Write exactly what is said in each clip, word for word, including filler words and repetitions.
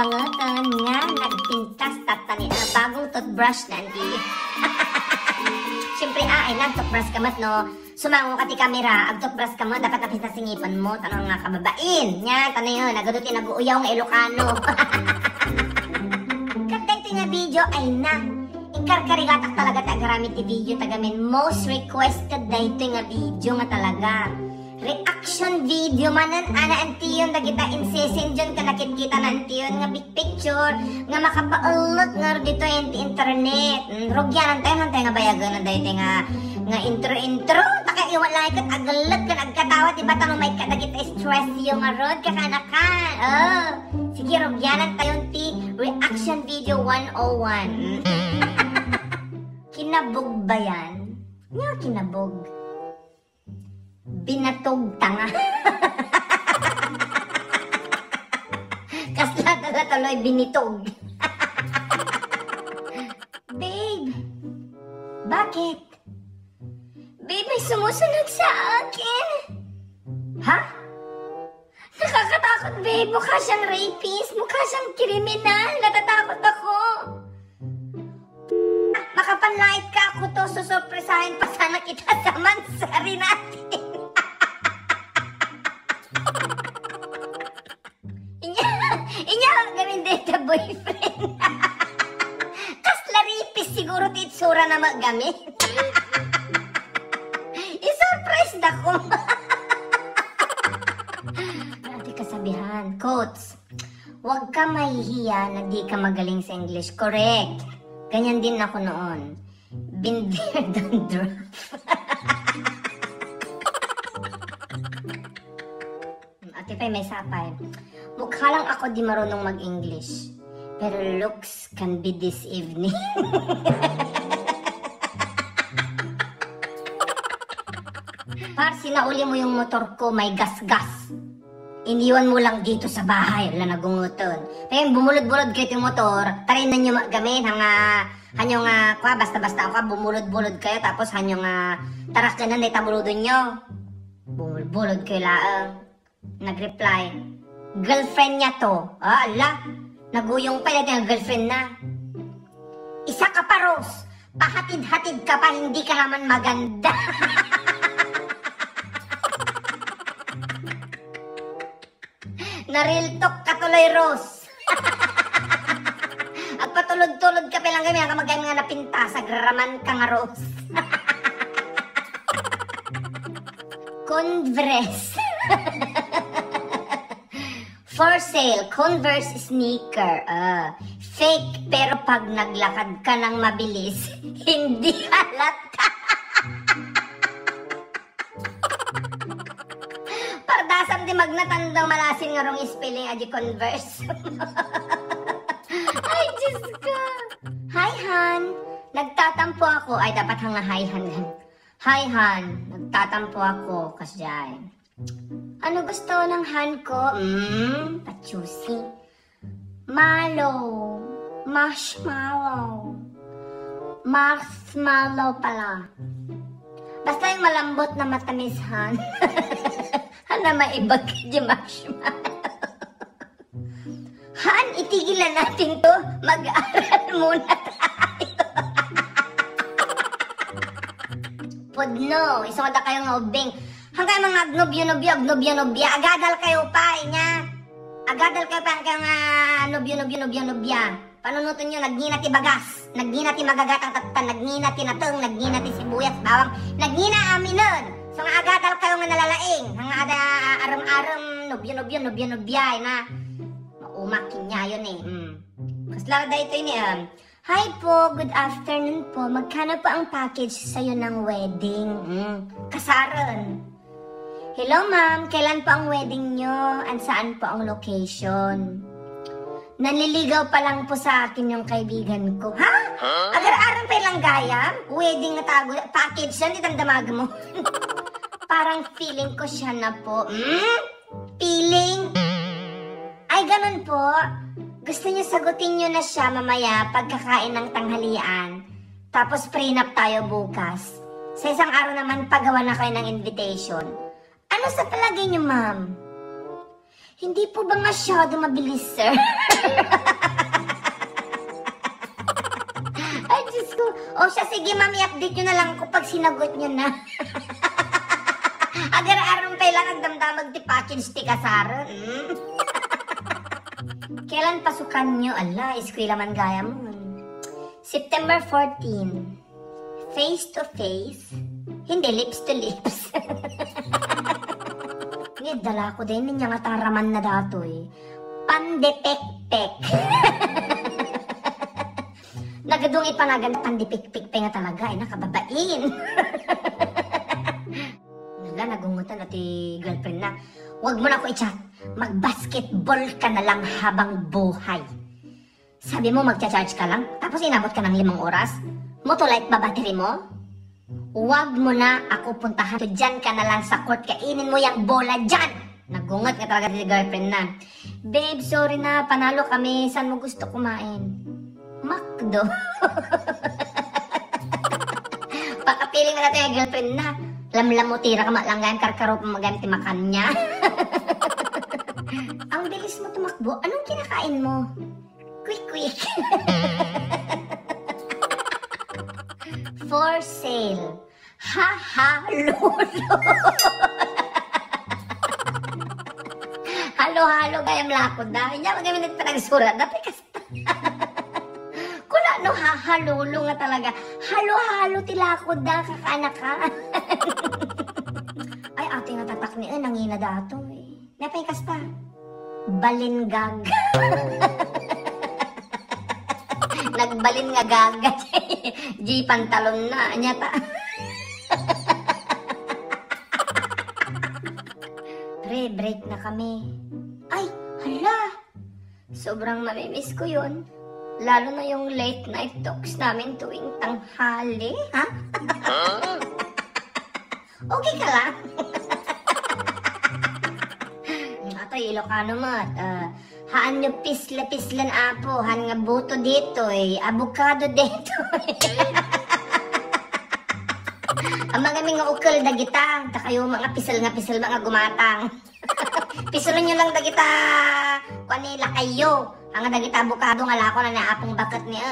Panguton nga nagpintas tattani, ah, bagong toothbrush na, anti. Siyempre, ah, ay, nag-toothbrush ka met, no? Sumango ka ti kamera, ag-toothbrush ka met, dapat napintas ti ngipon mo, tano nga kababain. Nya, tano yun, nagadu ti naguuyaw nga Ilocano. Ket daytoy nga video, ay na. Inkarkarigatak talaga ti agaramid ti video, tagamin most requested daytoy nga video nga talaga. Reaction video manen, ana, antiyon, dagita insesendyon ka, nakitkita na antiyon nga big picture nga makapaulot nga ditoy iti internet. Mm, rugianan tayo, man tayo nga bayagan na daytoy nga, nga intro-intro. Taka iwan lang ket agalek ken agkatawa, di ba, tano may kadagita stress yo nga rod, kakanakan. Oh, sige, rugianan tayo ti reaction video one oh one. Mm. Kinabog ba yan? Nga kinabog. Binatog tanga. Kasla talaga tuloy binitog. Babe, bakit? Babe, may sumusunod sa akin. Ha? Nakakatakot, babe. Mukha siyang rapist. Mukha siyang kriminal. Natatakot ako. Makapanlait ka ako to, susurpresahin pa sana kita sa mansari natin. Inya, inya, gamin dayta boyfriend. Kasla rapist siguro ti itsura na magamin. I-surprise da ko. Ati kasabihan, quotes. Huwag ka mahihiya na di ka magaling sa English. Correct. Ganyan din ako noon. Been there, done that. Ate Pay, may sapay. Mukha lang ako di marunong mag-English. Pero looks can be deceiving. Par, sinauli mo yung motor ko, may gasgas. Iniwan mo lang dito sa bahay, ala, nagunguton. Pero yung bumulod-bulod kayo yung motor, tarinan nyo ma-, gamin, hanga, hanyo nga, kwa, basta-basta ako, bumulod-bulod kayo, tapos hanyo nga, tarak ka na, naitabulodo nyo. Bumulod-bulod kayo laang. Nag-reply, "Girlfriend niya to." Ah, ala, naguyong pa, dati nga girlfriend na. Isa ka pa, Rose. Pahatid-hatid ka pa, hindi ka naman maganda. Nariltok ka tuloy, Rose. Agpatulod-tulod ka pa lang kami, ang kamagay nga napintas, agraraman ka nga, Rose. Converse. For sale, Converse sneaker. Ah, fake, pero pag naglakad ka ng mabilis, hindi halata. Pardasam di magnatandang malasin nga wrong spelling a di Converse. Ay, Diyos ko. Hi, Han. Nagtatampo ako. Ay, dapat hanga hi, Han. Hi, Han. Nagtatampo ako. Kasjay. Ano gusto ng Han ko? Mm, pachusi. Mallow. Marshmallow. Marshmallow pala. Basta yung malambot na matamis, Han. Han, na maibag di marshmallow. Han, itigilan natin to. Mag-aral muna tayo. Pudno, isunod na kayo nga ubing. Hanggang mga agnobyo-nobyo, agnobyo-nobya. Agadal kayo pa, inya. Agadal kayo pa, hanggang nga nobyo-nobyo, nobyo-nobya. Panunuton nyo, nagngina ti bagas, nagngina ti magagatang tattan, nagngina ti nateng, nagngina ti sibuyas, bawang, nagngina aminen. So nga agadal kayo nga nalalaing, nga ada arem-arem, nobyo-nobyo, nobyo-nobya, na. Maumak kinyayon eh. Mm. Kasla daytoy ni, um, "Hi po, good afternoon po. Magkano po ang package sa'yo ng wedding?" Mm. Kasaren. "Hello, ma'am. Kailan po ang wedding nyo? And saan po ang location?" "Nanliligaw pa lang po sa akin yung kaibigan ko." Ha? Huh? Agar-aram pa ilang gayam? Wedding na tago, package yan, di damdamag mo. Parang feeling ko siya na po. Hmm? Feeling? Ay, ganun po. Gusto niyo sagutin niyo na siya mamaya pagkakain ng tanghalian. Tapos prenup tayo bukas. Sa isang araw naman, pagawa na kayo ng invitation. Ano sa palagay niyo, ma'am? Hindi po ba masyado mabilis, sir? Ay, Diyos ko. O siya, sige, ma'am, i-update nyo na lang ako pag sinagot nyo na. Agar-aram pay lang agdamdamag ti package ti kasaren. Mm? Kailan pasukan nyo? Ala, eskwela man gayam. September fourteen. Face to face? Hindi, lips to lips. Nged, dala ko din niya nga taraman na datoy. Pandipikpik. Nagadung ipanagan pandipikpik pa nga talaga, ay nakababain. Nala, nagungutan na ti girlfriend na. Huwag mo na ako i-chat. Mag-basketball ka na lang habang buhay. Sabi mo, magcha-charge ka lang, tapos inabot ka ng limang oras? Motolite ba battery mo? Huwag mo na ako puntahan. Diyan ka na lang sa court, kainin mo yung bola dyan! Nagungot nga talaga si girlfriend na. Babe, sorry na, panalo kami. Saan mo gusto kumain? McDo. Pakapiling na natin yung girlfriend na. Lamlamutira ka, malanggam karkaro pa magam ti makan niya. Ang bilis mo tumakbo. Anong kinakain mo? Quick, quick. For sale. Ha, ha, lolo. Halo-halo gayam lakoda. Inya kami nagpanagsurat. Dati kasta. Kuna no ha, ha, lolo nga talaga. Halo-halo ti lakoda, kakana ka. Ay, ate nga tatak ni, eh, nangina dato, eh. Napay kasta. Balingag. Nagbalin nga gaga. Di pantalon na, anya ta. Pre, break na kami. Ay, hala! Sobrang mamimiss ko yun. Lalo na yung late night talks namin tuwing tanghali. Ha? Okay ka lang? Ato, Ilocano mo. Ah, haan nyo pisla-pislan, apo. Han nga buto ditoy, eh. Abukado ditoy, eh. Ang mga nga ukol dagita, ta kayo mga pisal nga pisal, mga gumatang. Pisulan nyo lang dagita, kuan ni lakayyo. Ang dagita abukado nga lako na naapong baket niya.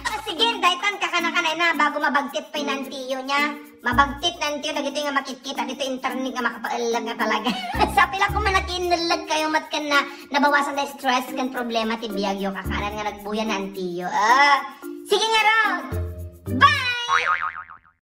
Ah, sige, daytan, kakana-kanay na, bago mabagtit pay nantiyo niya. Mabagtit nantiyo, dagito nga makitkita dito internet nga makapaellag nga talaga. Sa pila ko man nakiinellag kayo, mat kan na, nabawasan da stress kan problema ti biyagyo, kakanan nga nagbuya nantiyo. Ah, sige nga raw! Bye!